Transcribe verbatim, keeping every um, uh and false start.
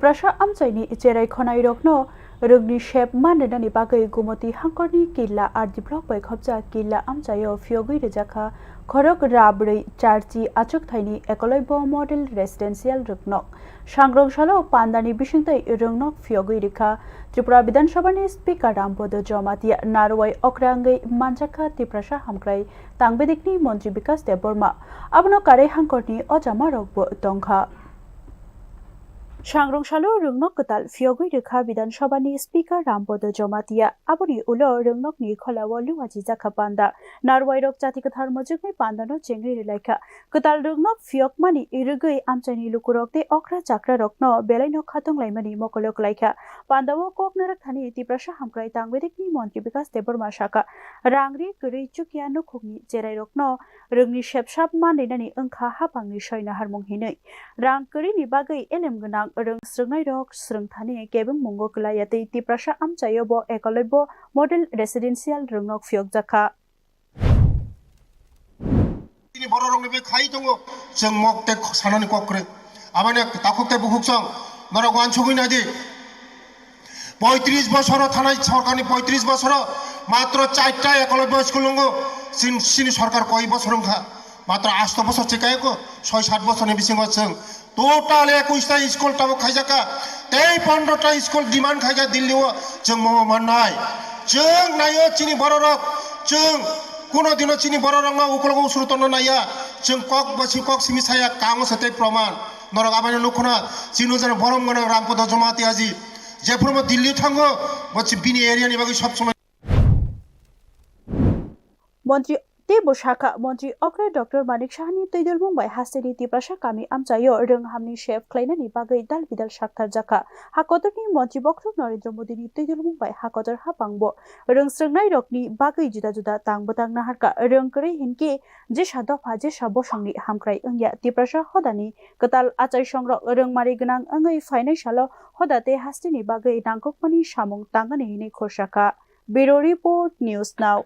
Tiprasa amchaini cherai khonairokno rwngni sep man rwnani bagwi Gumoti hangkorni Killa R D block bai khopjak Killa amchaio phiyogwi rwjakha khorok rabrwi charchi achuk thaini Ekoloibyo Model Residential rwngnok. Sangrong salo pandani bisingtwi rwngnok phiyogwi rikha Tripura Bidhan Sabhani Speaker Rampodo Jamatia, narwai okra wngwi manjakha Tiprasa hamkrai tangbedekni Montri Bikas Debbarma. Abono karwi hangkorni ojamarokbo tongkha. Sangrong salo rwngnok kwtal phiyogwi rwkha Bidhan Sabhani Speaker Rampodo Jamatia. Aboni ulo rwngnokni kholao luajijakha panda. Narwairok chati kwthar mojokni pandano chengri rwlaikha. Kwtal rwngnok phiyokmani rwgwi amchaini lukurok tei okra chakrarokno belaino khatunglaimani mokolo kwlaikha. Pandao kok narwkthani Tiprasa hamkrai tangbedekni Montri Bikas Debbarma sakha, rang ri kwrwi chukya nukhungni cherairokno rwngni sepsap man rinani wngkha hapangni soi naharmung hinwi. Rang kwrwini bagwi elem gwnang rwng srwngnairok srwngthani kebengmungo kwlaiya tei Tiprasa amchaio bo Ekoloibyo Model Residential rwngnok phiyokjakha. Chini bororokni bai khai tongo, chwng mok tei sanani kok kwrwi. Aboni takhuk tei bukhuk chwng norok uansugwi naidi. Poitris bosoro thanai sorkarni poitris bosoro matro charta Ekoloibyo school wngo. Chin-, chini sorkar koi bosor wngkha? Matro asto bosor chikayoko, soi sat bosorni bisingo chwng total ekush ta school tabuk khaijakha, tei pondro ta school demand khaikha Delhi o, chwng momo mannai. Chwng naio chini bororok, chwng kuno dino chini bororokno ukologo usuru tongna naiya, chwng kok basi kok simi saya, kamo se tei proman. Norok abaino nukhuna, chini jana borom gwnang Rampodo Jamatia ji, jephuru bo Delhi thango, bo chi bini area ni bagwi sob somoi. Montri tei bo sakha, Montri okra Doctor Manik Sahani twidulmung bai hasteni Tiprasa kami amchaio rwng hamni sep khlainani bagwi dal bidal sakthar jakha. Hakotorni Montri bokhorok Narendra Modini twidulmung bai hakotor hapangbo rwng srwngnairokni bagwi juda juda tang bwtang naharkha. Rwng kwrwi hinkhe jesa dopha jesa bosongni hamkrai wngya. Tiprasa hodani kwtal achaisongrok rwngmari gwnang wngwi phainai salo hoda tei hasteni bagwi nangkukmani samung tangani hinwi khorsakha. Bureau Report, News Now.